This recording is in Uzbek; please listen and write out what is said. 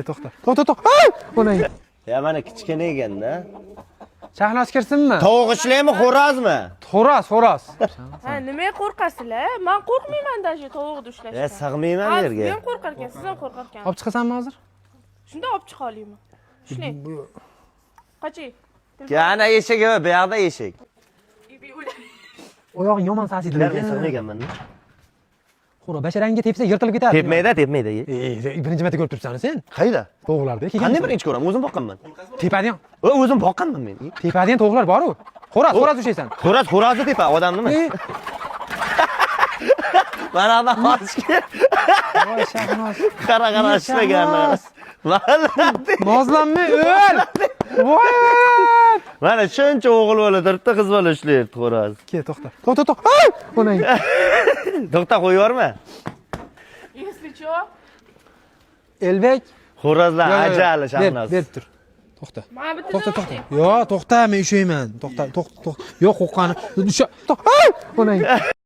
To'xta. To'xta, to'xta. Ay! Onang. Ya mana kichkina ekanda. Shahnoz kirsinmi? Tovuq ishlaymi, xo'rozmi? Xo'roz, xo'roz. Ha, nimaga qo'rqasizlar? Man qo'rqmayman даже tovuqni ushlashdan. Ya sig'mayman Ha, bu yerga. siz ham qo'rqar ekan, siz ham qo'rqar ekansiz. Olib chiqasanmi hozir? Shunda olib chiqa olayman. Ushlang. Qoching. Ana eshik, bu yoqda eshik. Oyog'ing yomon sasiydi Men lekin. sig'mayganman. Xo'roz basharangga tepsa yirtilib ketadi. Tepmaydi, tepmaydi. Ey, birinchi marta ko'rib turibsan sen. Qayda? Tovuqlarda kelgan. Qanday birinchi ko'raman? O'zim boqqanman. Tepadigan, O'zim boqqanman men. tepadigan tovuqlar bor-u. Xo'roz, xo'roz ushlaysan. Xo'roz, xo'rozni tepa, odamnimi? Ey, Mana bu hozir. voy Shahnoz. Qara, qara, ishlagan. Shahnoz. Mana Nozlanma, o'l. Voy! mana shuncha o'g'il bola turibdi, qiz bola ushlayapti xo'roz. Kel, to'xta. To'xta, to'xta. Ay! Onang. To'xta, qo'yib yuborma. Если чё, Elbek. Xo'rozlar Yo, yo, yo. ajali Ber, Shahnoz. berib tur. To'xta. mana bitta To'xta, to'xta. Yo, to'xta, men ushlayman. To'xta, to'xta, to'xta. Yo'q, qo'rqqani. Usha. Ay! Onang.